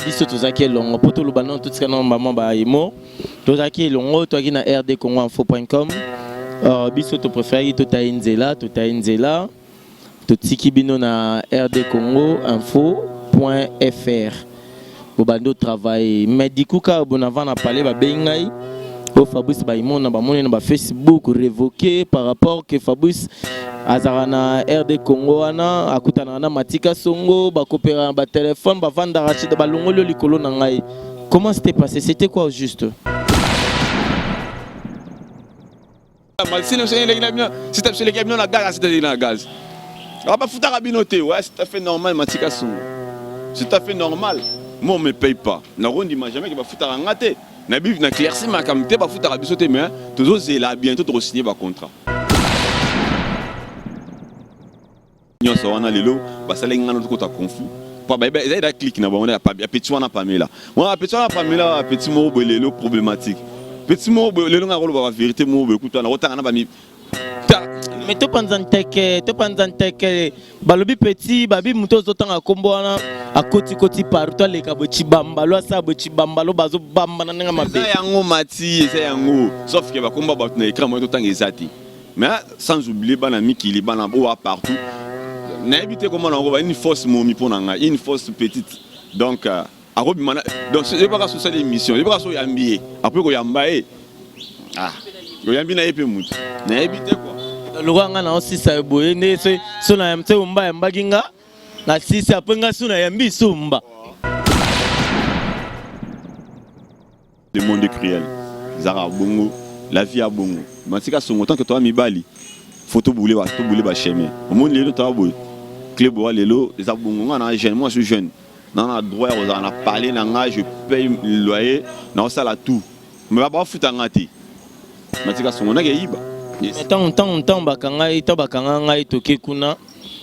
Biso tozalaki elongo mpo toloba nano, totika nano bamwa baemo. Tozalaki elongo, toyaki na RD Congo info.com. Biso topréféraki totaye nzela, totaye nzela, totiki bino na RD Congo info.fr. Bobandi otravaille, mais du coup kaka bonava na palais, babengi ngai oyo Fabrice Baimona, bamoni na bafacebook révoqué par rapport que Fabrice azalaka na RD Congo wana, akutanaka na Matika Songo, bakopera na batelefone, bavandaka chida, balongoli yo likolo na ngai. Comment c'était passé? C'était quoi au juste? Sina biso eleki na bino, sita biso eleki bino na gaz, sita eleki na gaz. Ah, bafutaka bino te. Ouais, c'est tout à fait normal, Matika Songo. C'est tout à fait normal. Moi, on me paye pas. Nakondima jamais ke bafutaka nga te. Na bivi na clairci makambo te, bafutaka biso te, mais tozozela bientôt tokosigne bacontrat. Nyonso wana lelo basalaki nga na tokota conflit po bayeba ezali da clique na bango ya petit wana Pamela wana, petit wana Pamela, petit moko boye lelo problématique, petit moko boye lelo nga koloba ba vérité moko boye kuta na kotanga na bami. Mais topanza nteke, topanza nteke. Balobi petit babi, moto ozotanga nkombo wana akotikoti partout, aleka boye cibambalo, asala boye cibambalo, bazobamba na ndenge mabe. Eza yango mati, eza yango, sauf ke bakomba bato na écran moye totanga eza te. Mais sans oublier bana mikili, bana oyo partout, nayebi te komona yango une fausse momi mpo na ngai, une fausse petite. Donc akobima na, donc yebaka so osali émission, yebaka so oyambi ye, après koyamba ye, ah, oyambi na ye mpe motu, nayebi te quoi. Lokola nga na osisa boye nde so na se omba yambaki nga na sisi, apres nga so nayambi sumba. Le monde est cruel, ezalaka bongo, la vie ya bongo. Matika Songo, tant que toa mibali, faut tobule tobule bachemin. Omoni lelo toa boye, clé boa lelo eza bongo. Nga na jeune, moi je suis jeune, na droit ya kozala na palais na nga, je paye loyer, naosala tout, mais bafuta nga te. Matika Songo nake yiba. Ntango bakanga ye, ntango bakanga ngai, toke kuna,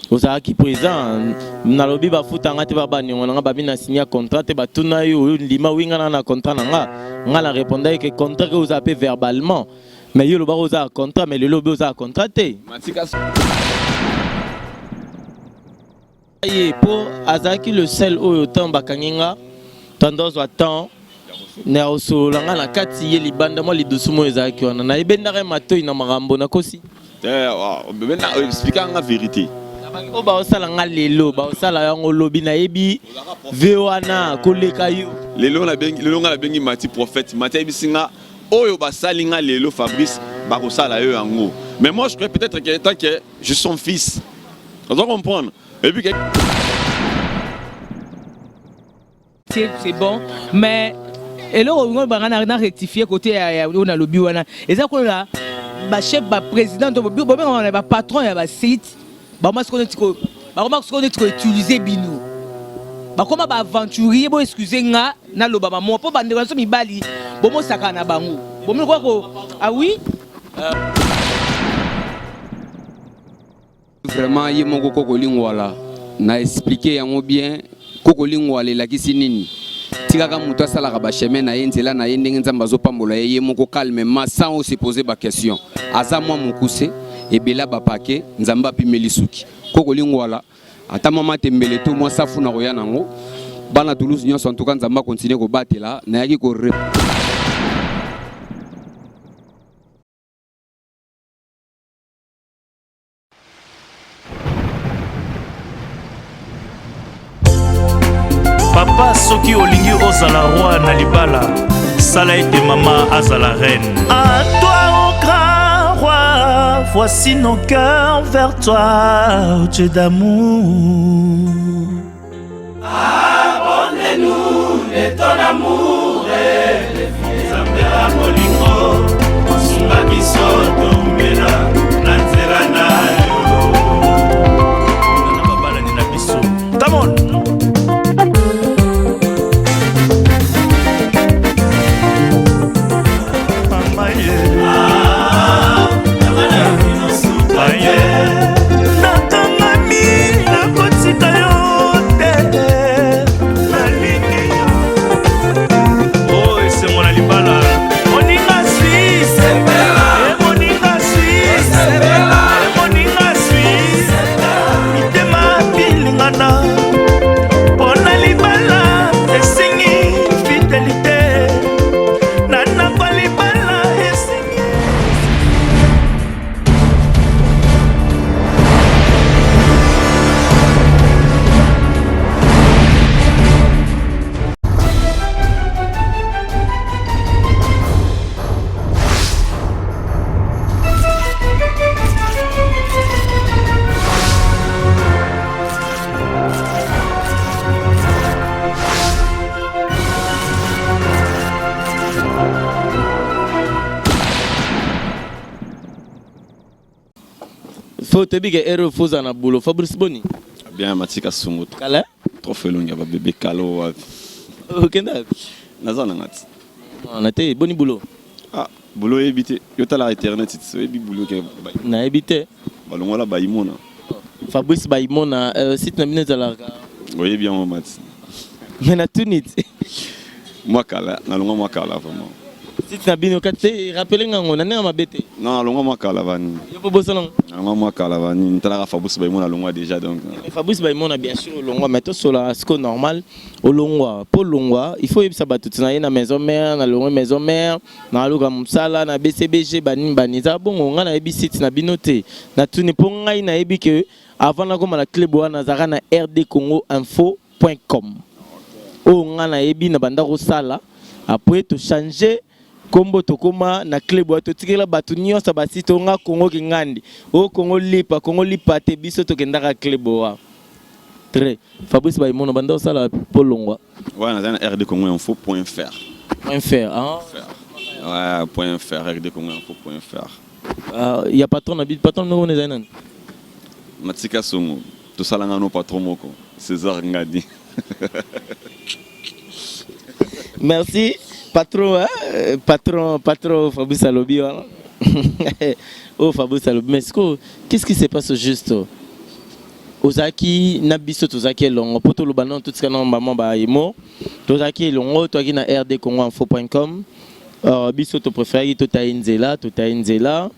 ozalaki présent. Nalobi bafuta nga te, babaniongo na nga, babi na signé contrat te. Batuna yo, oyo ndima wi nga na contrat na nga. Nga na répondaki ke contrat ke ozala mpe verbalement, mais yo olobaka ozala contrat, mais lelo obi ozala contrat te. Matika Ye mpo azalaki le seul oyo ntango bakangi nga, tando azwa temps na kosolola nga na kati, ye libanda. Mwa lidusu moko ezalaki wana, nayebendaka ye matoi na makambo nakosi. Explika nga vérité. Oyo baosala nga lelo, baosala yango lobi, nayebi ve wana koleka yo. Lelo lelo nga nabengi Mati prophète. Mati ayebisi nga oyo basali nga lelo, Fabrice, bakosala yo yango. Mais moi je crois peut-être que tant que je suis son fils, oza comprendre, et puis que C'est bon, mais eloko olingo banga na rectifier côté ya oyo nalobi wana, eza kola bachef, baprésident to bobengaka na bapatron ya basite, bakoma sikoyo neti bakoma sikoyo neti koutiliser bino, bakoma baaventurier. Bo excuse nga naloba bamwa mpo bandeko na biso mibali bomosaka na bango bomoni kwa ko, ah oui. Vraiment, ye moko Koko Lingwala na expliqué yango bien. Koko Lingwala elakisi nini? Tikaka moto asalaka bachemin na ye, nzela na ye, ndenge Nzambe azopambola ye, ye moko calmement, sans ose poser baquestion. Aza mwa mokuse ebela bapake, Nzambe apimeli suki. Koko Lingwala, ata mwa matembele to mwa safu na koya nango, bana Toulouse nyonso, en tout cas Nzambe akontinue kobatela. Nayaki ko Papa, soki olingi ozala roi na libala, sala ete mama azala reine. À toi, ô grand roi, voici nos cœurs vers toi, Dieu d'amour. Abonne-nous de ton amour et de Nzambe ya bolingo, sunga biso toumela na nzela na yo. Na babalani na biso, come on. Mama ye. Aye. Nakangami, nakotika yo te. Faut toyebi ke heure oyo faut ozala na boulot. Fabrice boni? Bien Matika Songo. Kala? Trop elongi ya ba bebe kala oyo wapi? Okenda wapi? Naza na nga ti. Na te boni boulot? Ah boulot oyebi te. Yo talaka internet ti oyebi boulot ke Nayebi te. Balongola Bayimona. Fabrice Bayimona euh, site na bino ezalaka? Oyebi yango Mati. Mais natuni ti. Mwa kala, nalongwa mwa kala vraiment. Site na bino kati te, rappeler nga ngo na ndenge mabe te. Non, nalongwa mwa kala bani. Yo po bosana ngo. Nalongwa mwa kala bani, ntalaka Fabrice Bayimona alongwa déjà donc. Mais Fabrice Bayimona bien sûr olongwa mais tosola siko normal olongwa po olongwa il faut oyebisa bato tina ye na maison mère na longwe maison mère na luka mosala na BCBG banini bani eza bongo nga nayebi site na bino te natuni mpo ngai nayebi ke avant nakoma na club wana nazalaka na rdcongoinfo.com oyo nga nayebi na banda kosala après to changer kombo tokoma na club wana totikela bato nyonso basite oyo nga Congo kingandi oyo Congo lipa Congo lipa te biso tokendaka club wana très Fabrice Bayimono banda osala mpo longwa. Ouais, naza na rdcongoinfo.fr. Point fr, hein? Ouais, point fr, rdcongoinfo.fr. Uh, ya patron na patron noko ezali nani? Matika Songo, tosalanga no patron moko, César Ngadi. Merci patron, hein? Patron, patron Fabrice alobi wana. Oh Fabrice alobi, mais siko qu'est-ce qui se passe au juste? Ozalaki na biso tozalaki elongo mpo toloba nano totika nano bamwa bayemo tozalaki elongo toyaki na rdcongoinfo.com uh, biso topréféraki totayi nzela totayi nzela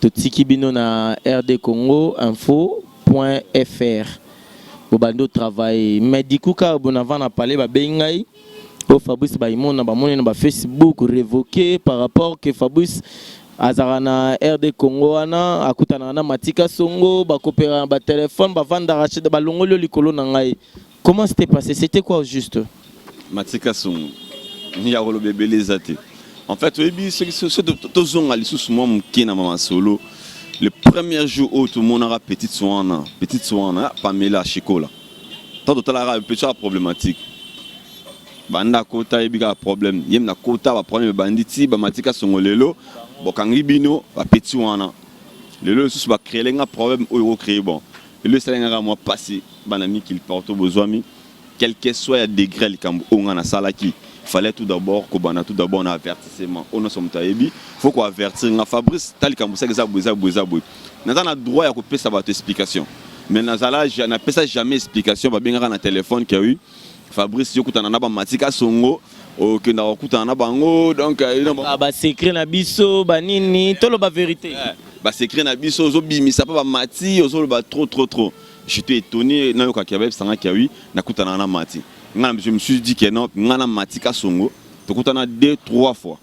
totiki bino na rdcongoinfo.fr bobandi otravaille mais du coup kaka bonavant na palais babengi ngai oyo Fabrice Bayimona bamoni na bafacebook révoqué par rapport que Fabrice azalaka na RD Congo wana akutanaka na Matika Songo bakopera na batelefone bavandaka chez balongoli yo likolo na ngai. Comment c'était passé? C'était quoi au juste? Matika Songo ya koloba ebele eza te. En fait oyebi soki tozonga lisusu mwa moke na masolo le premier jour oyo tomonaka petite wana petite wana Pamela Shikola ntango totalaka petit ya problématique banda kota yebi kaka problème ye na kota ba problème ebandi ti bamatika Songo lelo bokangi bino bapetit wana lelo lisusu bacréele nga problème oyo okocréer. Bon, lelo esalengaka mwa mpasi. Bana mikili partout bozwami, quel que soit ya degré ya likambo oyo nga nasalaki, fallait tout d'abord kobanda tout d'abord na avertissement oyo nyonso moto ayebi. Faut koavertir nga: Fabrice, ta likambo saki eza boye, eza boye, eza boye. Naza na droit ya kopesa bato explication, mais nazala napesa jamais explication. Babengaka na téléphone ke oui, Fabrice, yo kutana na bamatika Songo, okendaka kokutana na bango, donc Ah, basecret na biso banini, toloba vérité. Basecret na biso ozobimisa mpo bamati ozoloba trop trop trop. J'étais étonné nayokaki bayebisangaki ya oui, nakutanaka na Mati. Nga je me suis dit que non, nga na Matika Songo tokutana deux trois fois,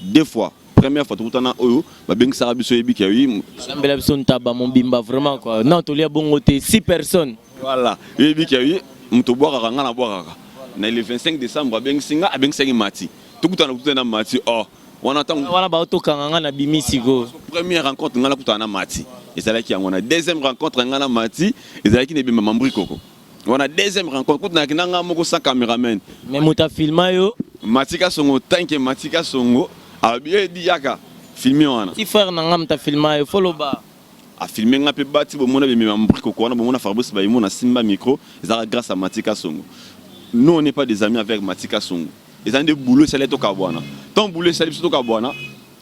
deux fois. Première fois tokutana oyo babengisaka biso, yebi ke oui. Sambela biso ntaba mobimba vraiment quoi. Non, tolia bongo te, six personnes. Voilà, yebi ke oui, moto obwakaka, nga nabwakaka na le 25 décembre abengisi nga, abengisaki Mati, tokutana, kutana na Mati. Oh wana ntango wana baotokanga nga na bimi sikoyo. Première rencontre nga nakutana na Mati ezalaki yango wana. Deuxième rencontre nga na Mati ezalaki na ebemba Mambri Koko wana. Deuxième rencontre kutanaki na nga moko sans caméraman. Mais moto afilma yo? Matika Songo. Tanke Matika Songo alobi edi yaka filme wana. Ti frère na nga moto afilma yo, faut loba. Afilme nga mpe bati bomona bemema Mambri Koko wana, bomona Fabrice Bayimo na simba micro, ezalaka grâce à Matika Songo. Nous, on n'est pas des amis avec Matika Songo, eza nde boulot esali tokabwana. Ntango boulot esali biso tokabwana,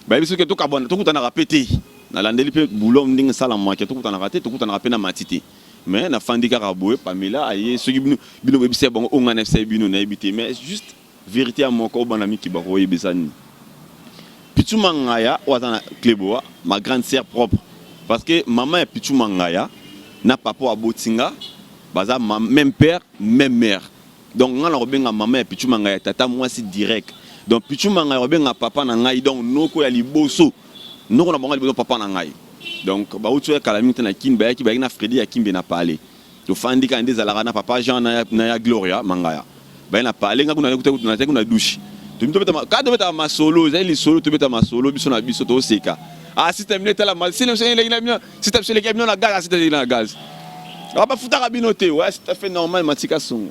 bayebi soki tokabwana, tokutanaka mpe te. Nalandeli mpe boulot ndenge esalamaki, tokutanaka te, tokutanaka mpe na Mati te. Mais nafandi kaka boye, Pamela aye. Soki bino bino boyebisa bango oyo ngai nayebisa bino, nayebi te, mais juste vérité ya moko oyo bana miki bakoyebisa nini. Pichu Mangaya oyo aza na Cleboa, ma grande sœur propre, parce que mama ya Pichu Mangaya na papa oyo abotinga baza même père, même mère. Donc ngai na kobenga mama ya Pichu Mangaya tata mwasi direct. Donc Pichu Mangaya kobenga papa na ngai, donc noko ya liboso, noko na bango ya liboso, papa na ngai. Donc bauti oyo kala mingi te na Kini, bayaki na Fredi ya Kimbe na pale, tofandi kaka nde ezalaka na papa Jean na ya Gloria Mangaya. Baye na pale, nga kuna nataki kuna douche, kaka tobetaka masolo, ezali lisolo, tobeta masolo biso na biso, toseka. Ah, système bino etala, système biso eleki bino na gaz, système eleki na gaz. Ah, bafutaka bino te. Ouais, c'est tout à fait normal, Matika Songo,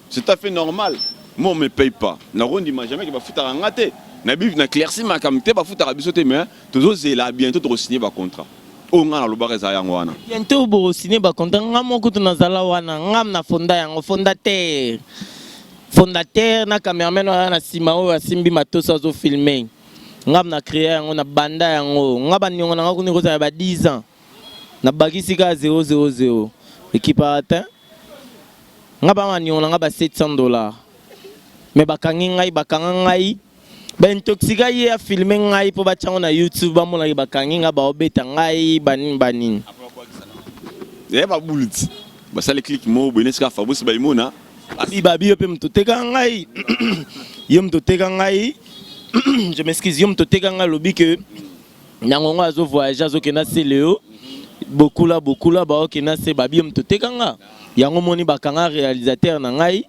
c'est tout à fait normal. Moi, on me paye pas, nakondima jamais ke bafutaka nga te. Nabi na clairci makambo te, bafutaka biso te, mais tozozela bientôt tokosigne bacontrat. Oyo ngai nalobaka eza yango wana. Bientôt bokosine bacontra. Nga moko kutu nazala wana, nga na fonda yango, fondateur, fondateur na cameraman wana na nsima oyo asimbi matoso azofilme. Nga na créa yango, na banda yango. Nga baniongo na nga kuna ekozala ba 10 ans, nabakisi kaka 000, ekipaka te. Nga ba baniongo na nga ba 700 $, mais bakangi ngai, bakanga ngai, baintoxika ye, afilme ngai mpo batya yango na YouTube, bamonaki bakangi ngai, baobeta ngai, banini banini. Eya babulu ti basali clique moko boye neti kaka Fabrice Baimona. Babi, babi, yo mpe moto oteka ngai, yo moto oteka ngai, je m'excuse, yo moto oteka ngai. Alobi ke nyango ngo azovoyage, azokenda Seleo, bokula bokula, baokenda se. Babi, yo moto oteka nga yango. Moni bakanga réalisateur na ngai,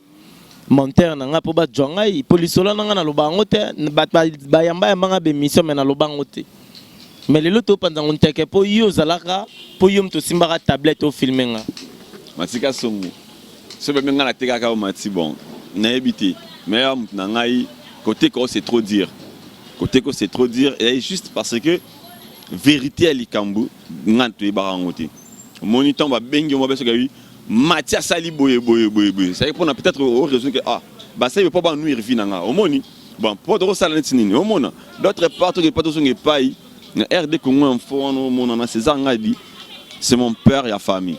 monteur na ngai, mpo bazwa ngai, mpo lisolo na ngai naloba yango te. Bato bayamba yambanga bémission, mais naloba yango te. Mais lelo topanzango nteke mpo yo ozalaka, mpo yo moto osimbaka tablette ofilme nga. Matika Songo, so bame ngai natekaka yo Mati. Bon, nayebi te, mais ya moto na ngai koteka o, c'est trop dire. Koteka o, c'est trop dire. Ezali juste parce que vérité ya likambo ngai toyebaka yango te. Omoni, ntango babengi yo, babesoka yi Mati asali boye boye boye boye, c'est mpona peut-être oraison ke ah, basali mpo banuire vie na nga. Omoni, bon, mpo tokosala neti nini, omona d'autre part tokepa, tozonga epai na RD Congo Info wana. Omonana César Ngadi, c'est mon père ya famille,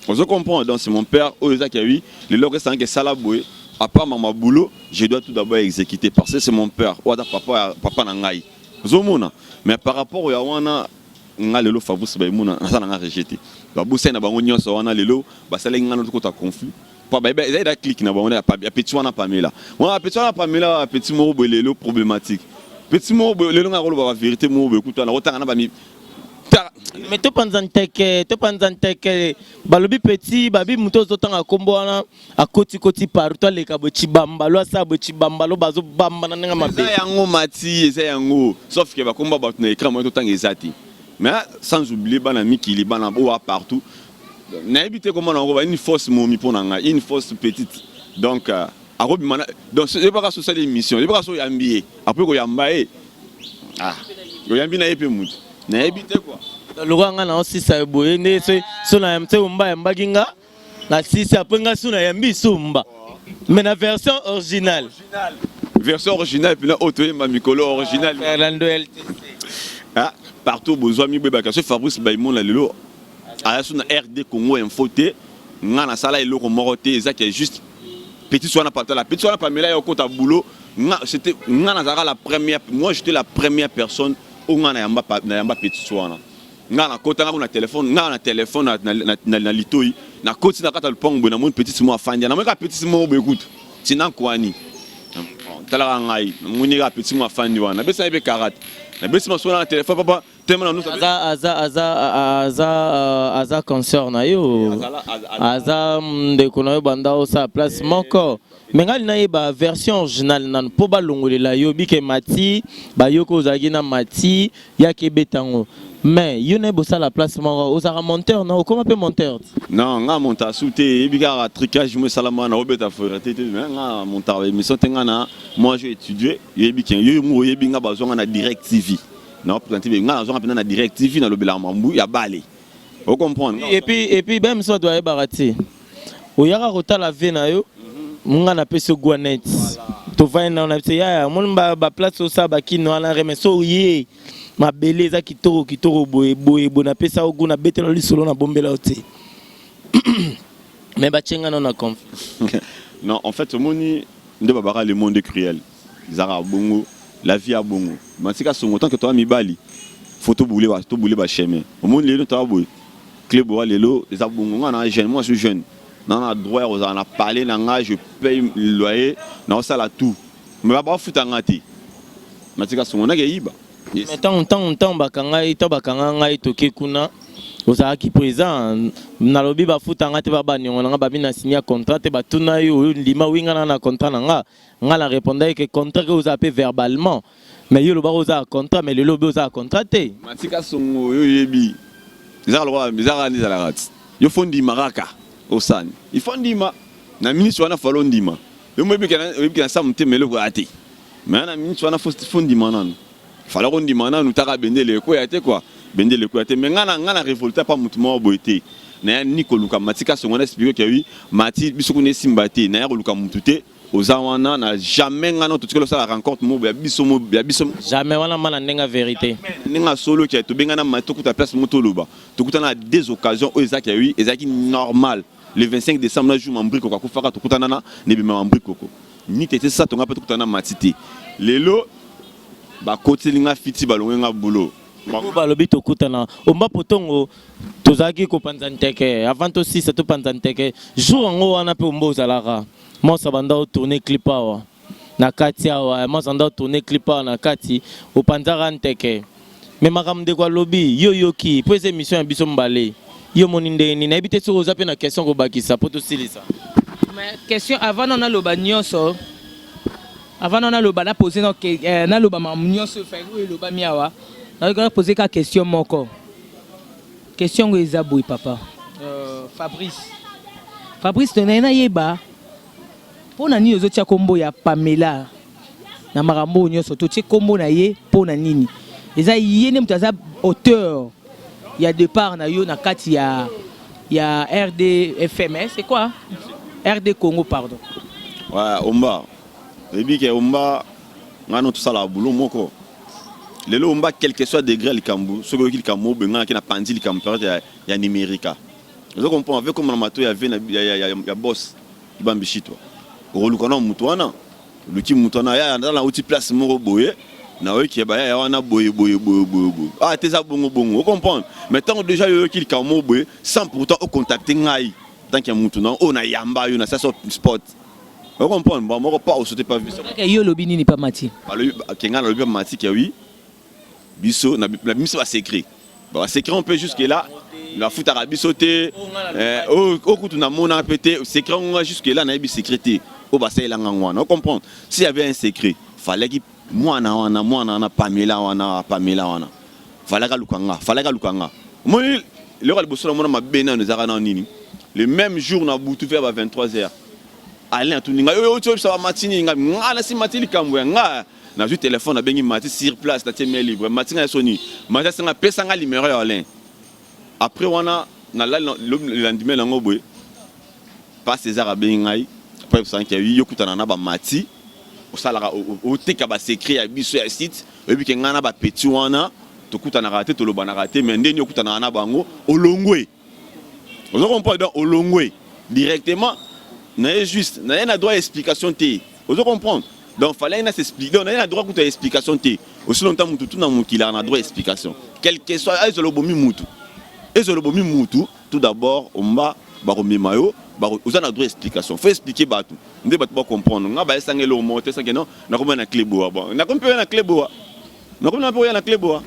ozo comprendre? Donc c'est mon père oyo ezaki yawi lelo okesangaki esala boye. À part mama boulot, je dois tout d'abord exécuter parce que c'est mon père oyo aza papa, papa na ngai, ozomona. Mais par rapport ya wana, nga lelo Fabrice Baimuna naza na nga rejeté. Babosani na bango nyonso wana. Lelo basalaki nga tokota conflit po ezali da clique na bango ya petit wana Pamela wana, petit wana Pamela, petit moko boye lelo problématique, petit moko boye lelo nga koloba bavérité moko boye kutu wana kotanga na bami. Mais topanza nteke, topanza nteke. Balobi petit, babi moto ozotanga nkombo wana akotikoti partout, aleka boye cibambalo, asala boye cibambalo, bazobamba na ndenge mabe. Eza yango Mati, eza yango, sauf ke bakomba bato na écran moye totanga eza te. Mais sans oublier bana mikili, bana oyo partout, nayebi te komona yango une fausse momi mpo na ngai, une fausse petite. Donc akobima donc yebaka so osali émission, yebaka so oyambi ye, après koyamba ye, ah, oyambi na ye mpe motu, nayebi te quoi. Lokola ngai naosisa boye nde so na se omba yambaki nga nasisi, après ngai so nayambi sumba, mais na version originale. Version originale mpena oyo toyemba mikolo, original. Fernando LTC. Ah, partout bozwami, boyebaka so Fabrice Baimona lelo aza so na RD Congo Info te. Nga nasala eloko moko te, eza ke juste petit wana patala, petit wana Pamela ya okota boulot. Nga c'était, nga nazalaka la première, moi j'étais la première personne oyo nga nayamba, nayamba petit wana. Nga nakota nga na téléphone, nga na téléphone na litoi, nakoti na kati ya lupango boye, namoni petit moko afandi, namoni kaka petit moko boye kutu tina kwani talaka ngai, namoni kaka petit moko afandi wana, nabesi ye mpe karate, nabesi masolo na téléphone, papa tema na nusu. Aza consœur na yo, aza ndeko na yo, banda osala place moko. Mais ngai nayeba version originale nanu mpo balongolela yo bike Mati, bayoki ozalaki na Mati yaki ebeta yango. Mais yo nayebi osala place moko, ozalaka monteur na okoma mpe monteur? Non, nga monta su te. Eyebi kaka trucage mo esalama na obeta forêt te. Mais nga montaka émission te. Nga na moi je étudie, yoyebi ke yo mo oyebi nga, bazwanga na Direct TV, na représente nga, nazwanga mpena na Direct TV, nalobelaka mambu ya bale, ocomprendre? Et puis même so bato bayebaka te, oyaka kotala vie na yo, nga napesi yo gwanet, tovandi nao na biso yaya, omoni baplace osala bakino wana reme, so oye mabele eza kitoko kitoko boye boye boye, napesa yo gu, nabetela lisolo, nabombela yo te, mais batie nga nao na conflit. Non, en fait, omoni nde babaka, le monde est cruel, ezalaka bongo, la vie ya bongo. Matika Songo, tant que toza mibali, faut tobule bachemin. Omoni lelo toza boye, clé boa lelo eza bongo. Nga na jeune, moi je suis jeune, na droit ya kozala na palais na nga, je paye loyer, naosala tout, mais bafuta nga te. Matika Songo, nake yiba. Mais ntango bakanga ye, ntango bakanga ngai, toke kuna, ozalaki présent. Nalobi bafuta nga te, babaniongo na nga, babi na signé contrat te. Batuna yo, oyo ndima wi nga na contrat na nga. Nga na répondre ke contrat ke ozala mpe verbalement, mais yo olobaka oza ya contrat, mais lelo obi oza ya contrat te. Matika Songo, oyo oyebi, ezaka lokola ezaka nde ezalaka ti yo faut ndima kaka osani, il faut ndima na minute wana, falo ndima. Yo mo oyebiki na sa motema eloko ya te, mais na minute wana faut ndima nanu, fala kondima nanu, taka bendele ekoya te quoi. Bendele ekweya te. Mais nga na nga na revolta pa mutu moko boye te. Naya ni koluka Mati Kasongo na explique que oui Mati biso kuna esimba te. Naya koluka mutu te. Oza wana na jamais nga na totikala osala rencontre moko ya biso ya biso. Jamais wana ma na ndenge ya verite. Ndenge ya solo ke tobengana Mati tokuta place moko toloba. Tokutana na deux occasions oyo eza ke oui ezalaki normal. Le 25 décembre na jour Mambrikoko akufaka tokutana na ebembe ya Mambrikoko. Ni tete sato nga pe tokutana na Mati te. Lelo bakoteli nga fiti balongoli nga boulot. Oyo balobi tokutana omba potongo tozalaki kopanza nteke avant tosisa topanza nteke jour yango wana mpe omba ozalaka mwasi abanda otourne clip awa na kati awa mwasi abanda otourne clip awa na kati opanzaka nteke me makambo ndeko alobi yo yoki mpo eza émission ya biso mbale yo omoni ndenge nini nayebi te soki oza mpe na question kobakisa mpo tosilisa. Mais question avant nano naloba nyonso avant nano naloba na pose naloba makambo nyonso oyo elobami awa nayoki na pose kaka question moko. Question yango eza boye papa Fabrice Fabrice naye nayeba mpo na nini ozotia kombo ya Pamela na makambo oyo nyonso totie kombo na ye mpo na nini? Eza ye nde moto aza auteur ya départ na yo na kati ya ya RDFM, eh, c'est quoi? RD Congo pardon. Ouais, Omba. Oyebi ke Omba nga no tosala boulot moko. Lelo Omba quel que soit degré ya likambo, soki oyoki likambo moko boye nga nake na panzi likambo période ya, ya numérica. Ozo comprendre avec comme na mato ya vie na ya, ya, ya, ya boss Ibambi Shitwa. Okoluka na mutu wana, oluki mutu wana ya na uti place moko boye. Nayoki ya bayaya wana boye boye boye boye boye. Ah te eza bongo bongo, o comprendre. Mais tango déjà yo yoki likambo moko boye sans pourtant o contacter ngai tant que mutu na oyo na yamba yo na sasa sport. O comprendre, bon moko pas sauter pas vu. Kaka yo lobi nini pa Mati? Balobi kenga na lobi pa Mati ke oui biso na biso ba secret. Ba secret on peut jusque là bafutaka biso te oyo kutu namona mpe te secret ngo jusque là nayebi secret te oyo basalelanga ngo wana. O comprendre, s'il y avait un secret fallait mwana wana mwana wana Pamela wana Pamela wana fallait aluka nga, fallait aluka nga. Omoni eloko ya liboso namona mabe nano ezalaka nano nini, le même jour na butu vers ba 23 heures Alain atuni ngai oyo oti oyebisa ba Mati nini, ngai nga nasi Mati likambo ya nga nazwi telefone nabengi Mati sur place natie main libre Mati ngai soni Mati asenga pesa nga numéro ya Alain. Après wana nalali le lendemain nango boye pa César abengi ngai après osanki yo kutana na ba Mati osalaka oteka ba secret ya biso ya site oyebi ke ngai na ba petit wana tokutanaka te tolobanaka te mais ndeni okutanaka na bango olongwe. Ozo comprendre donc olongwe directement na ye juste na ye na droit ya explication te. Ozo comprendre donc fallait na s'expliquer donc na ye na droit kuta explication te. Aussi longtemps mutu tuna mokili na droit explication quel que soit ezolo bomi mutu ezolo bomi mutu tout d'abord omba bakomema yo oza na droit explication faut expliquer bato nde bato ba comprendre nga ba esanga eloko moko te sanke non nakomi na clé boa bon nakomi mpe na clé boa nakomi na mpe oya na clé boa.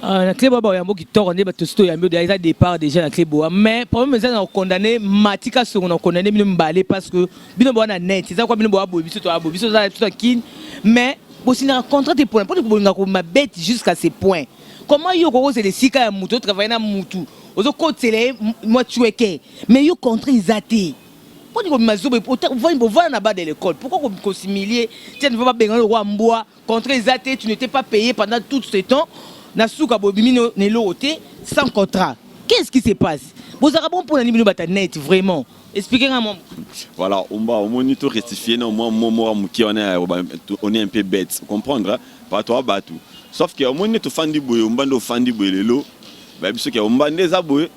Na clé boa bayambo kitoko nde bato soto yambi eza départ déjà na clé boa mais problème eza na condamner Mati Kasongo na condamner bino mibale parce que bino boa na net eza kwa bino boa boye biso toa boye biso toza biso na kin mais bosignaka contrat te mpona mpona kobolinga komabete jusqu'à ce point. Comment yo okokozela esika ya mutu otravaille na mutu ozokotela ye mwa tshweke mais yo contrat eza te mponi kobima zoba bovanda na bas de l'école pourquoi kosimilier tia niveau babengana lokola mbwa contrat eza te, tu n'étais pas payé pendant tout ce temps na suka bobimi na eloko te sans contrat, qu'est-ce qui se passe? Bozalaka bon mpona nini bino bata net vraiment? Expliquez nga mwa. Voilà, omba omoni to rectifier na mwa mwa mwa moke wana, on est un peu bête, comprendre bato wa bato sauf que omoni tofandi boye omba nde ofandi boye lelo bayebi soki omba nde eza boye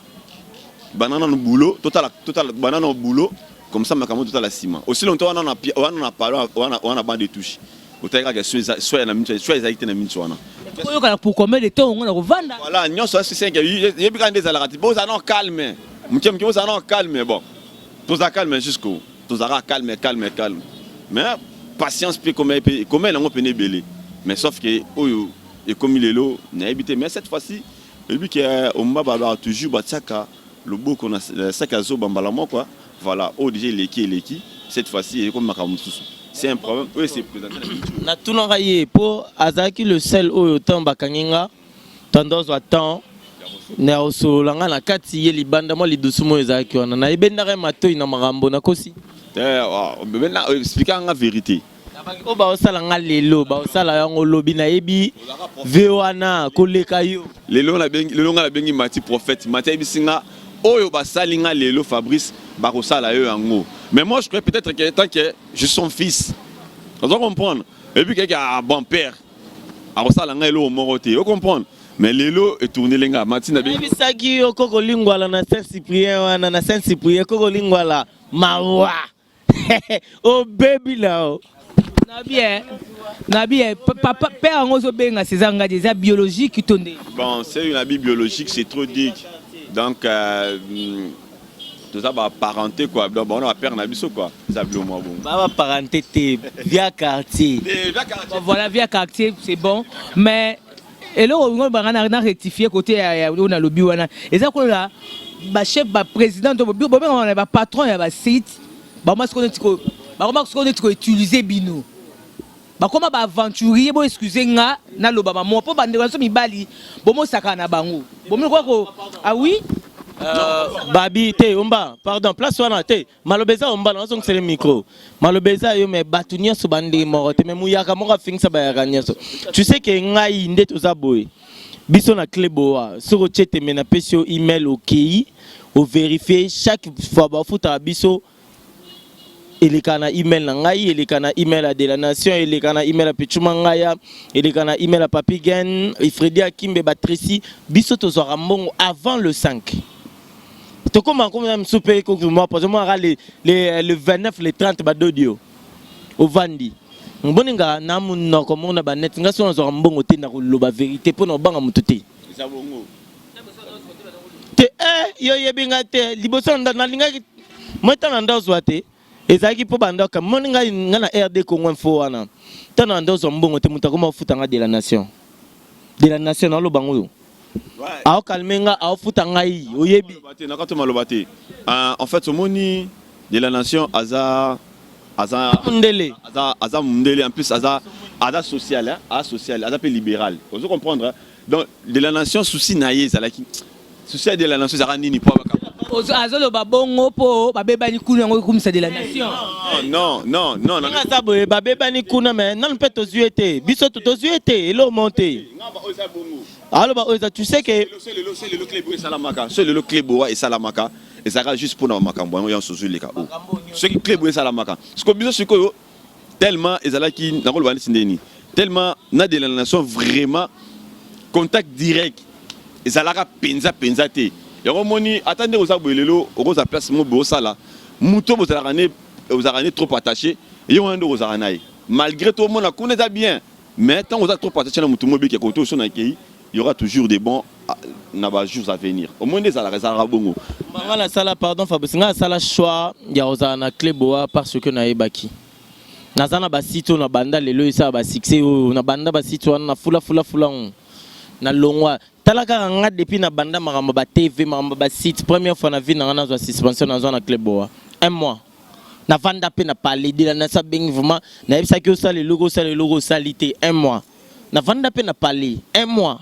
banana no boulot totala totala banana no boulot comme ça makambo totala nsima aussi longtemps wana na wana na palo wana wana bande de touche otali kaka soit na minute soit ezalaki te na minute wana. Oyokana pour combien de temps ongo na kovanda? Voilà, nyonso asi 5 yebi kaka nde ezalaka te bozala nao calme moke moke bozala nao calme bon tozala calme jusqu'au tozalaka calme calme calme mais patience mpe komela yango pene ebele mais sauf que oyo ekomi lelo nayebi te mais cette fois-ci oyebi ke omba balobaka toujours batiaka loboko na saki ya zoba mbala moko voilà oyo déjà eleki eleki cette fois-ci ekomi makambo mosusu c'est un problème oyo se présente na biso. Natunaka ye mpo azalaki le seul oyo ntango bakangi nga tando azwa temps na kosolola nga na kati ye libanda mwa lidusu moyo ezalaki wana nayebendaka ye matoi na makambo nakosi. Expliquer nga vérité. Oyo baosala nga lelo, baosala yango lobi. Nayebi ve wana koleka yo. Lelo lelo nga nabengi Mati prophète. Mati ayebisi nga: oyo basali nga lelo, Fabrice, bakosala yo yango. Mais moi, je crois peut-être que tant que je suis son fils, ozo comprendre, et puis keke, ah bon père akosala ngai eloko moko te, ocomprendre. Mais lelo etournele nga, Mati nabengi. Nayebisaki yo, koko Lingwala na Saint Cyprien wana, na Saint Cyprien, koko Lingwala mawa obebi na o. Na bien, papa, père yango ozobenga César Ngadi, eza biologique to nde? Bon, c'est une habit biologique, c'est trop dit. Donc toza baparenté quoi. Donc bango na bapère na biso quoi, eza bilo mwa bongo. Ba baparenté te, via quartier. Bon, voilà, via quartier, c'est bon. Mais eloko olingo banga na rectifier côté ya oyo nalobi wana, eza kolola bachef, baprésident to bobengaka na bapatron ya basite, bakoma sikoyo neti koutiliser bino, bakoma baaventurier. Bo excuse nga, naloba bamwa mpo bandeko na biso mibali bomosaka na bango, bomoni kwa ko, ah oui. Babi te, omba, pardon, place wana te. Maloba eza omba, nazongisele micro. Maloba eza yo, me bato nyonso bandenge moko te, me muyaka moko afingisa bayaka nyonso. Tu sais ke ngai nde toza boye, biso na Clé Boa, soki otie tembe, napesi yo email, okei ovérifie. Chaque fois bafutaka biso, eleka na email na ngai, eleka na email ya de la nation, eleka na email ya Pichuma Ngaya, eleka na email ya Papi Gen, Fredi Akimbe, Batresi. Biso tozwaka mbongo avant le 5. Tokóma komi mosusu mpe kokoma moaka le 29, le 30, badodi yo ovandi mboninga na monoko moko na banet. Nga so nazwaka mbongo te, na koloba vérité mpo na kobanga moto te. Eza bongo. Te, eh, yo yebi nga te. Liboso nalingaki moi ntango na nda ozwa te, ezalaki mpo bandaka moni ngai nga na RD Congo Info wana. Ntango na nda ozwa mbongo te, moto akoma ofuta nga, de la nation, de la nation, naoloba ngo oyo aokalme nga, aofuta ngai, oyebi. Te, nakati maloba te. En fait, omoni, de la nation aza Mondele. Aza mondele, en plus aza social, hein? Aza social, aza mpe libéral, ozo comprendre, hein? Donc de la nation, souci na ye ezalaki, souci ya de la nation ezalaka nini? Po Azoloba bongo mpo babebani kuna, yango ekumisa de la nation. Non, non, non, non. Aza boye, babebani kuna, me nanu mpe tozwi ye te. Biso tozwi ye te, eloko mo te. Aloba oyo eza, tu sais que Lelo Clé Boa esalamaka, so lelo Clé Boa esalamaka, ezalaka juste mpona makambo yango nyonso ozoleka o. Soki Clé Boa esalamaka siko, biso sikoyo tellement ezalaki, nakoloba neti ndeni, tellement na de la nation vraiment contact direct ezalaka mpenza mpenza te. Yango omoni, ata ndenge oza boye lelo, okozala place mo boye, osala moto bozalaka ne, ozalaka ne trop attaché, ye wana nde okozalaka na ye malgré tout. Omona kuna eza bien, mais ntango oza trop attaché na motu mo, obiki kote oso na ekei, il y aura toujours des bons na ba jours à venir. Omoni nde ezalaka bongo. Nga nasala, pardon Fabrice, nga nasala choix ya kozala na Clé Boa parce que nayebaki naza na basite oyo na banda lelo esala basuccès oyo na banda basite wana na fula fula fula ngo na longwa. Tala kaka nga, depuis na banda makambo ba TV, makambo basite, première fois na vie na nga nazwa suspension, nazwa na Clé Boa un mois. Navanda mpe na palais de la nation, abengi vraiment, nayebisaki osala eloko, osala eloko, osali te. Un mois navanda mpe na palais, un mois.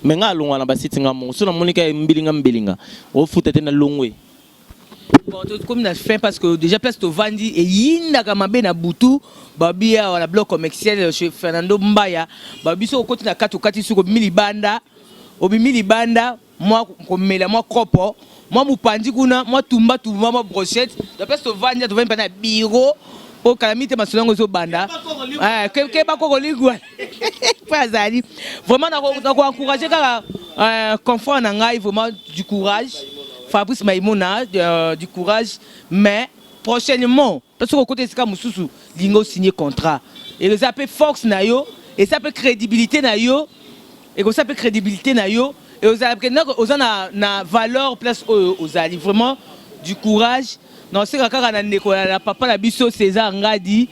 Me nga alongwa na basite nga moko. So namoni kaka mbilinga mbilinga, ofuta te, na longwe. Bon, tokomi na fin parce que déjà place tovandi eyindaka mabe na butu. Babi awa na bloc commercial chez Fernando Mbaya, babi soki okoti na kati, okati, soki obimi libanda, obimi libanda, mwa komela mwa kopo, mwa mopanzi kuna, mwa tumba tumba, mwa brochette. Na place tovandi, tovandi mpe na bureau po kala mingi te, masolo yango ezobanda. Keba koko ligwa mpo azali vraiment nakoencourage kaka confrère na ngai, vraiment du courage, Fabrice Maimona, du courage. Mais prochainement mpe soki okota esika mosusu, linga osigne contrat, eza mpe force na yo, eza mpe crédibilité na yo, ekosala mpe crédibilité na yo, ozala oza na valeur place oyo ozali. Vraiment du courage. Naoseka kaka na ndeko na papa na biso César Ngadi,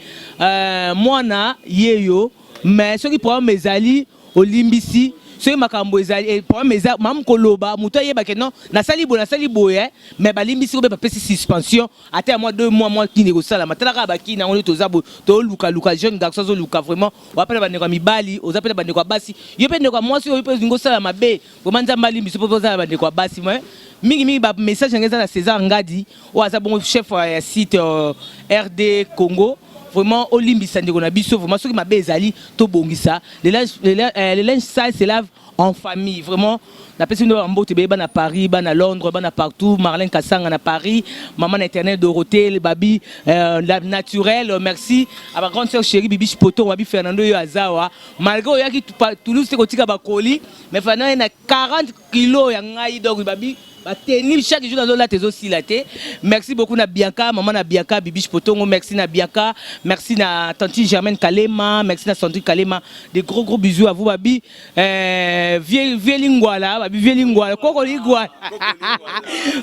mwana yeyo. Mais soki problème ezali, olimbisi. Soki makambo ezali, problème eza mamu, koloba moto ayebake non, nasali boye, nasali boye, mais balimbisi ko mpe bapesi suspension ata ya mwa 2 mois, mwa kini ekosalama. Tala kaka bakini yango nde toza boye, tolukaluka jeune garçon azoluka. Vraiment oza mpe na bandeko ya mibali, oza mpe na bandeko ya basi. Yo mpe ndeko ya mwasi oyo mpe olingi osala mabe, vraiment Nzambe alimbisi mpo oza na bandeko ya basi. Mais mingimingi bamessage yango eza na César Ngadi oyo aza bongo chef ya site RD Congo. Vraiment olimbisa ndeko na biso, vraiment soki mabe ezali, tobongisa. Le linge sale se lave en famille. Vraiment napesi bino bambote ebele, bana Paris, bana Londres, bana partout. Marlène Kasanga na Paris, mama na éternel Dorothée Babi, la naturelle. Merci à ma grande sœur chérie Bibiche Poto, Babi Fernando yo azawa malgré oyaki Toulouse te kotika bakoli, mais Fernando ye na 40 kilo ya ngai. Donc Babi bateni chaque jour nazolata, ezosila te. Merci beaucoup na Bianca, mama na Bianca, Bibiche Potongo. Merci na Bianca, merci na tantine Germaine Kalema, merci na Sandrine Kalema. Des gros gros bisous à vous. Babi vieux, vieux Lingwala, Babi vieux Lingwala, Koko Lingwala,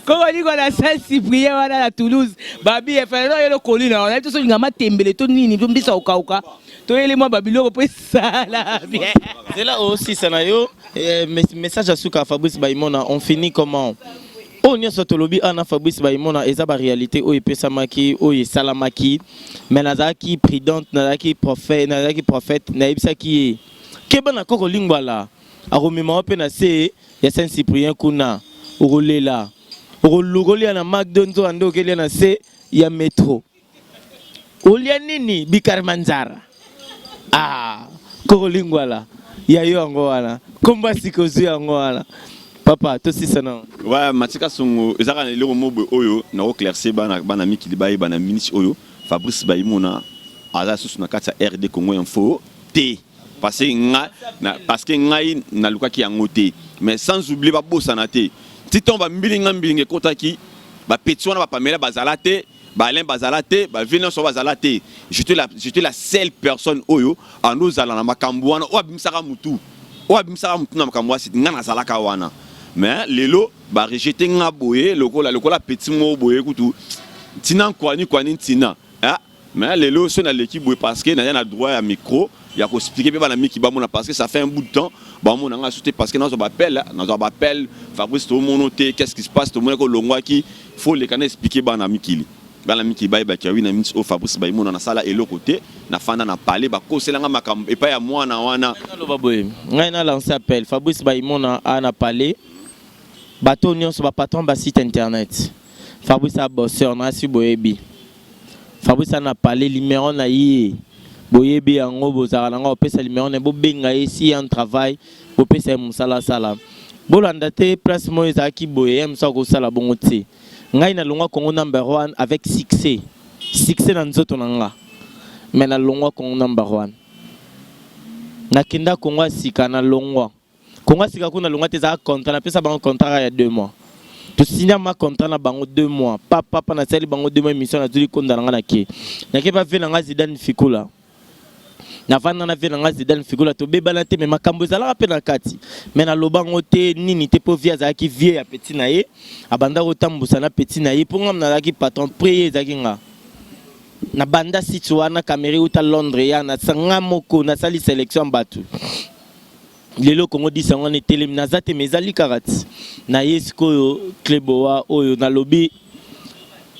Koko Lingwala, Saint Cyprien wana na Toulouse. Babi Fernando yelo koli na na toso linga matembele to nini to mbisa okauka toyeli mwa babiloko po esala bien. Zela osisa na yo message ya suka. Fabrice Baimona, on finit comment? Oyo nyonso tolobi ana Fabrice Baimona eza baréalité oyo epesamaki, oyo esalamaki, mais nazalaki prudente, nazalaki prophète, nazalaki prophète. Nayebisaki ye keba na Koko Lingwala, akomema yo mpe na se ya Saint Cyprien kuna, okolela, okoluka olia na Macdo, nzoka nde okelia na se ya métro, olia nini, bikarima nzara. Ah, Koko Lingwala ya yo yango wana, komba sika ozwi yango wana. Papa, tosisa na. Ouais, Matika Songo, ezaka na eloko moko boye oyo nakoéclaircir bana, bana mikili bayeba. Na miniti oyo, Fabrice Baimona aza susu na kati ya RD Congo Info te, parce que nga na, parce que ngai nalukaki yango te. Mais sans oublier, babosana te, ti ntongo bambilinga mbilinga ekotaki, bapeti wana, bapamela bazala te, baalain bazala te, bavie nyonso bazala te. J'étais la seule personne oyo andozala na makambo wana, oyo abimisaka mutu, oyo abimisaka mutu na makambo wasi. Nga nazalaka wana, mais lelo barejeter nga boye lokola petit moko boye kutu ntina nkwani kwani ntina. Ah, mais lelo so naleki boye parce que naza na droit ya micro ya koexpliquer mpe bana miki bamona, parce que ça fait un bout de temps bamona nga so te, parce que nazwa baappel, nazwa baappel: "Fabrice, tomono te, qu'est-ce qui se passe? Tomonaki olongwaki." Faut leka na expliquer bana mikili, bana mikili bayebaki awi na miniti oyo Fabrice Baimona nasala eloko te, nafanda na pale, bakoselanga makambo epai ya mwana wana. Naloba boye, ngai na lance appel. Fabrice Baimona a na palais, bato nyonso, bapatron basite internet, Fabrice abosseur na asi boyebi. Fabrice ana palais, numéro na ye boyebi yango, bozalaka nango, opesa numéro na ye, bobenga ye. Si un travail, bopesa ye mosala asala. Bolanda te place moko ezalaki boye, ye mosu akosala bongo te. Ngai nalongwa Congo Number One avec succès, succès na nzoto na nga, mais nalongwa Congo Number One, nakenda Congo ya Sika. Nalongwa Kongo ya Sika kuna, nalongwa te, ezalaka contrat. Napesa bango contrat ya 2 mois, tosinya ma contrat na bango 2 mois. Papa, nasali bango 2 mois émission, nazuli konda na nga, nake nake pa ve na nga Zidane Fikula. Navanda na ve na nga Zidane Fikula, tobebana te, mais makambo ezalaka mpe na kati, mais naloba ngo te nini te, mpo vie azalaki vie ya petit na ye, abanda kotambusa na petit na ye, mpo ngam nazalaki patron pre ye, ezalaki nga na banda site wana. Caméra euta Londres ya nga moko nasali sélection ya bato. Lelo Kongo 10 yango wana etelemi, naza te, mais ezali kaka ti na ye. Sikoyo Cleboa oyo nalobi,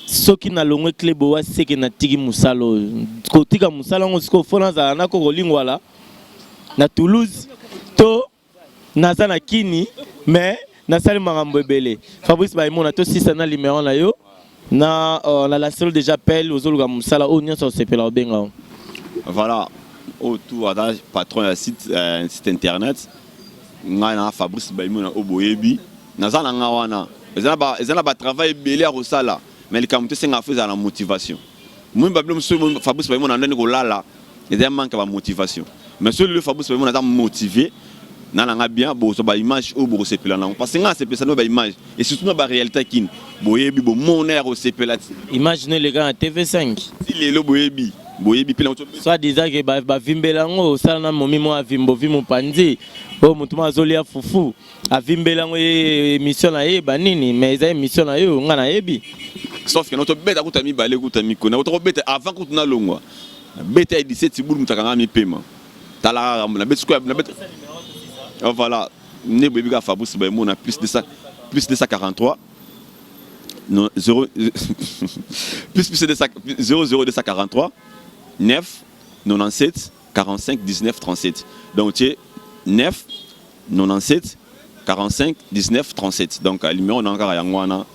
soki nalongwe Cleboa, seke natiki mosala oyo, kotika mosala yango. Sikoyo fo nazala na Koko Lingwala na Toulouse to naza na Kini, mais nasali makambo ebele. Fabrice Baimona, tosisa na numéro na yo na lancelo déjà appel. Ozoluka mosala oyo nyonso, osepela obenga o. Voilà, oyo tout aza patron ya site internet, ngai na Fabrice Baimona oyo boyebi, naza na nga wana. Eza na batravail ebele ya kosala, mais likambo te esengaka fo ezala na motivation. Moi babilo mosusu, Fabrice Baimona ndeni kolala, eza manque ya bamotivation. Mais soki lelo Fabrice Baimona aza motivé na nanga bien, bozwa baimage oyo bokosepela nango, parce que ngai nasepelisa no baimage et surtout na baréalité kini boyebi, bomona ya kosepela ti. Image no eleka na TV5. Ti lelo boyebi, boyebi mpe. Soit disant ke bavimbela yango, osala na momi mo avimba, ovi mopanzi oyo, motu mo azolia fufu, avimbela yango ye émission na ye banini, mais eza émission na yo, nga nayebi. Sauf ke tobeta kuta mibale, kuta mikona tokobeta avant kutu nalongwa, nabeta ya 17 bulu, moto akanga mipema. Tala kaka, nabeti sikoyo, nabeti. Oh, voilà, nde boyebi kaka Fabrice Baimona, plus 200, plus 243, non, 0 plus 200, 00 243 9 97 45 19 37. Donc tu es 9 97 45 19 37. Donc numéro na kaka yango wana.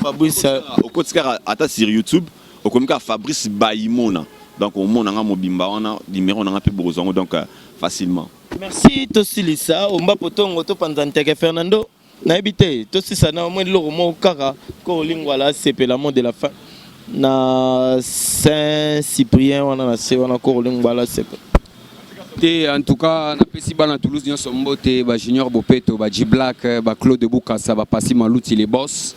Fabrice. Okoti kaka ata sur YouTube, okomi kaka Fabrice Baimona. Donc omona nga mobimba wana, numéro na nga mpe bokozwa yango donc facilement. Merci. Tosilisa omba potongo, topanza nteke. Fernando, nayebi te, tosisa na mwa eloko moko kaka ko olingwala asepela. Mot de la fin na Saint Cyprien wana na se wana, ko olingwala asepela. Te, en tout cas napesi bana Toulouse nyonso mbote, bajunior Bopeto, baG Black, baclaude Bukasa, bapasi Maluti, les boss,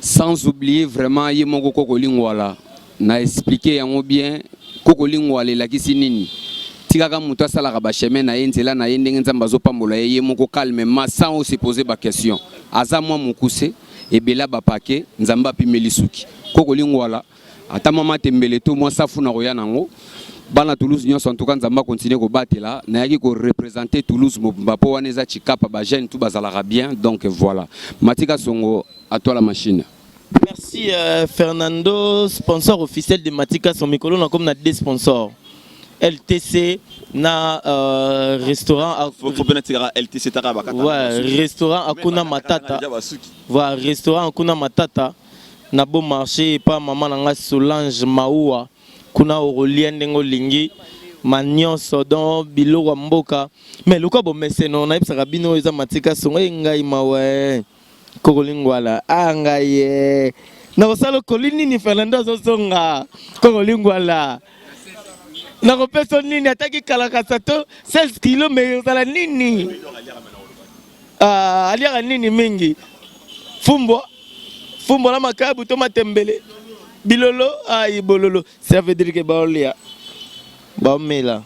sans oublier vraiment ye moko Koko Lingwala. Na expliquer yango bien, Koko Lingwala elakisi nini? Tikaka moto asalaka bachemin na ye, nzela na ye, ndenge Nzambe azopambola ye, ye moko calmement, sans ose poser baquestion. Aza mwa mokuse ebela bapake, Nzambe apimeli suki. Koko Lingwala, ata mama tembele to mwa safu na koya nango. Bana Toulouse nyonso, en tout cas Nzambe akontinue kobatela. Nayaki koreprésenter Toulouse mobimba, mpo wana eza Chikapa, bajeune tout bazalaka bien. Donc voilà, Matika Songo, à toi la machine. Merci Fernando, sponsor officiel de Matika son mikolo na comme na deux sponsors. LTC na restaurant Faut mpe natikaka LTC taka bakata. Ouais, restaurant Akuna Matata. Voilà, restaurant Akuna Matata na Bon Marché, epa mama na nga Solange Maua. Kuna okolia ndenge olingi, ma nyonso, donc biloko ya mboka. Mais lokola bomeseno, nayebisaka bino, eza Matika Songo. E ngai mawa Kokolingwala a ngai ye nakosala okoli nini? Fernando azozonga. Kokolingwala, nakopesa nini? Ataki kalakasa to 16 kilo, mais ozala nini? Ah, aliaka nini mingi? Fumbwa, fumbwa na makayabu to matembele, bilolo ai bololo. Ça veut dire que baolia, baomela,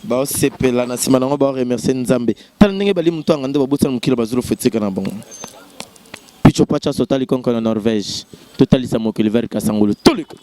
baosepela na nsima nango, baoremercie Nzambe. Tala ndenge bali moto anga nde babosana mokili, bazolofa etika na bango. Picho pacha, sotali konko na Norvège, totalisa mokili vers Kasangulu, toliko.